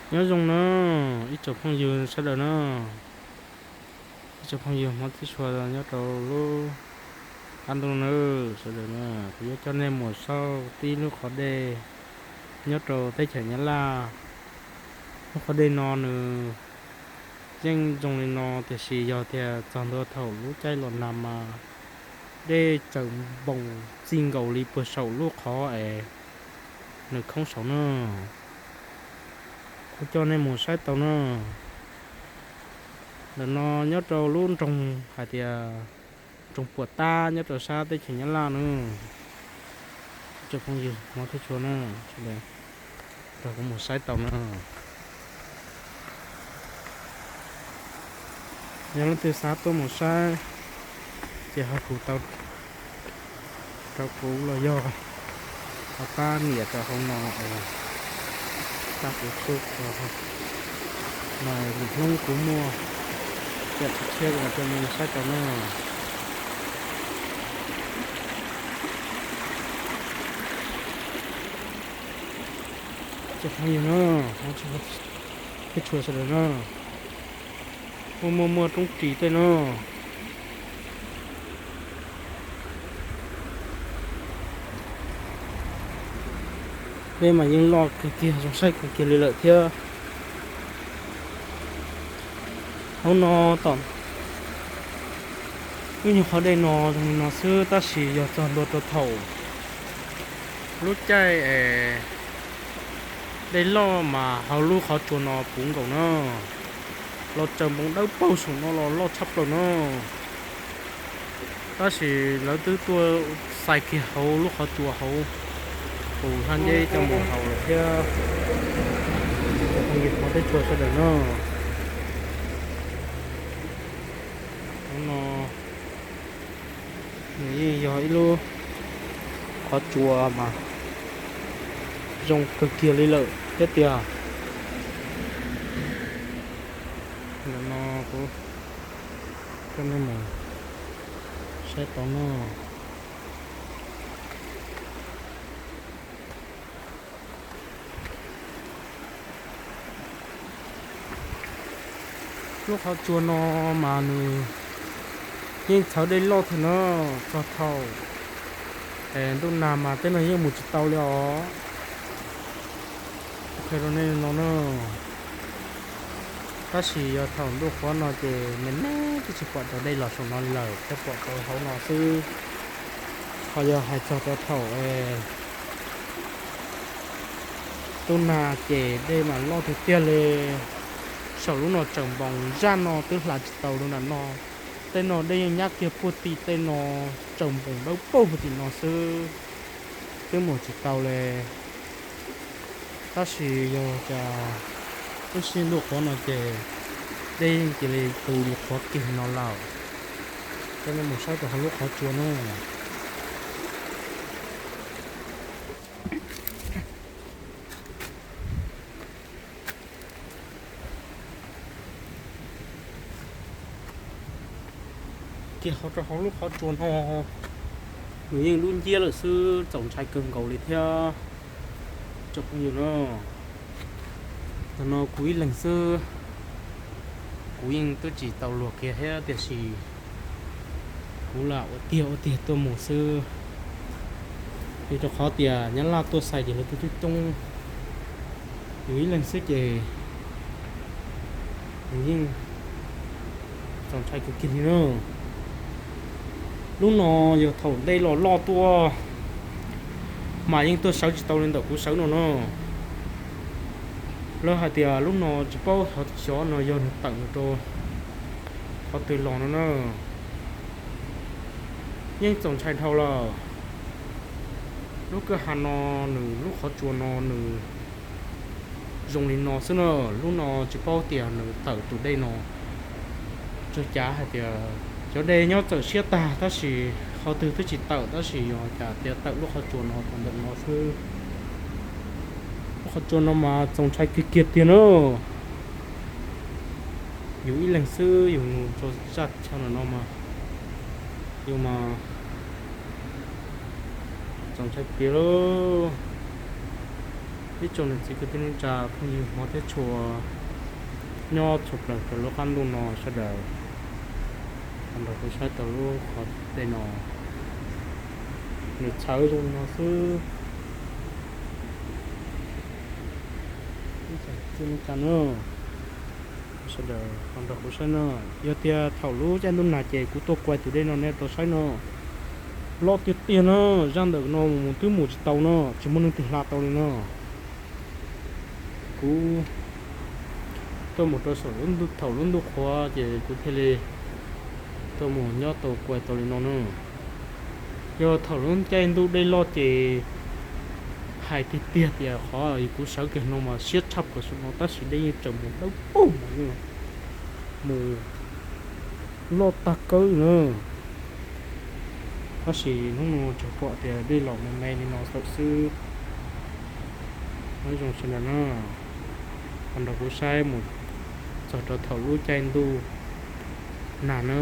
Nyob zoo na, ib tsoom phooj ywg sawv daws na, ib tsoom phooj ywg Hmoob teb chaws nyob rau lub qab ntuj na, sawv daws na, kuv yuav coj nej mus saib tib lub qhov dej nyob rau teb chaws Nyab Laj. Lub qhov dej no nws yeej zoo li no tiam sis yog tias txog ntua thaum lub caij los nag mas dej tsaws npoos txij nkaus li puag saum lub qhov es nws khoob saud na. Kuv coj nej mus saib tau na. Ntawm no nyob rau lub nroog hais tias nroog Puam Tab nyob rau sab teb chaws Nyab Laj na. Ib tsoom phooj ywg Hmoob teb chaws na, sawv daws nrog kuv mus saib tau na. Yog leej twg xav tuaj mus saib ces ho hu tau rau kuv los yog ho pab nias rau hauv no es pab kuv xub no, lwm hnub kuv muaj cov tshiab tshiab los coj nej saib tau na. Cov phooj ywg na, teb chaws sawv daws na, muaj muaj muaj roob ris tej no. Dej mas yeej loj kawg kiag, zoo saib kawg kiag li lawm thiab. Hauv no tom wb nyuag qhov dej no zoo li no xwb, tab sis yog txog ntua rau thaum lub caij es dej loj mas hauv lub qhov tsua no puv nkaus na, los tsaws npoos dawb paug saum no los loj tshaj plaws no. Tab sis lawv twb tuaj xais kiag hauv lub qhov tsua hauv, tus hab nceb coj mus haus lawm thiab. Cov phooj ywg Hmoob teb chaws sawv daws na, no nws yeej yog ib lub qhov tsua mas zoo kawg kiag li lawm thiab tiag. Ntawm no kuv coj nej mus saib tau no. Lub qhov tsua no mas nws yeej txhawv dej loj thiab na, txog thaum es ntuj nag mas tej no yeej mus tsis tau li os. Qhia rau nej no na, tab sis yog thaum ntuj qhuav no ces me me twb tsis pom cov dej los saum no li lawm, thiaj pom tau hauv no xwb. Ho yog hais txog rau thaum es ntuj nag ces dej mas loj tiag tiag li. Saum lub no tsaws npoos zaj no twb hla tsis tau rau nram no. Tej no dej yeej nyab kiag puag tim tej no, tsaws npoos dawb paug puag tim no xwb, twb mus tsis tau li. Tab sis yog cas lub sij ntuj qhuav no ces dej yeej cia li tu li qhuav kiag no lawm. Coj nej mus saib rau hauv lub qhov tsua na. Kiag hauv rau hauv lub qhov tsua no, nws yeej dub nciab lawm xwb, txaus ntshai kawg nkaus li thiab tsoom phooj ywg na. Tam no kuv ib leeg xwb, kuv yeej twb tsis tau luag kiag thiab tiam sis kuv lam ua tiag ua tiag tuaj mus xwb. Vim rau qhov tias Nyab Laj tuaj xais ces lawv twb coob coob, yus ib leeg xwb ces yus yeej txaus ntshai kawg kiag li na. Lub no yog thaum ntej los loj tuaj mas yeej tuaj sawv tsis tau li ntawm kuv sawv no na. Lawv hais tias lub no tsis paub xyov no yog nws tawm mus rau qhov twg los no na. Yeej txaus ntshai dhau lawm. Lub kwj ha no, nws lub qhov tsua no nws zoo li no xwb na. Lub no tsis paub tias nws tawm tus dej no, tsuas cav hais tias cov dej nyob txawm siab tag tab sis qhov twg twb tsis tawm, tab sis yog cas tias tawm lub qhov tsua no tau ntawm no xwb. Lub qhov tsua no mas txaus ntshai kiag kiag tiag na. Yus ib leeg xwb yus mus rau zaj chaw no mas, yus mas txaus ntshai tiag lauj. Ib tsoom niam txiv kwv tij neej tsa phooj ywg hmov thiab tshua nyob txhua plaws rau lub qab ntuj no sawv daws, nrog kuv saib tau lub qhov dej no, nws txhawv zoo no xwb. Ib tsoom kwv tij neej tsa na, sawv daws ho nrog kuv saib no, yog tias thaum lub caij ntuj nag ces kuv tuaj kuaj tus dej no nej tau saib no, loj tiag tiag na, zaj ntawm no mus twb mus tsis tau no, tsis muaj leej twg hla tau li no. Kuv tuaj mus rau saum thaum lub ntuj qhuav ces kuv thiaj li tuaj mus nyob tau kuaj tau li no na. Yog thaum lub caij ntuj dej loj ces hais tiag tiag tias qhov kuv sawv kiag no mas siab tshaj plaws saum no tab sis dej yeej tseem mus dawb paug mus, mus loj tag kawg na. Tab sis hnub no tsuas pom tias dej los me me li no lawm xwb. Nyob zoo sawv daws na, ho nrog kuv saib mus txog rau thaum lub caij ntuj nag na.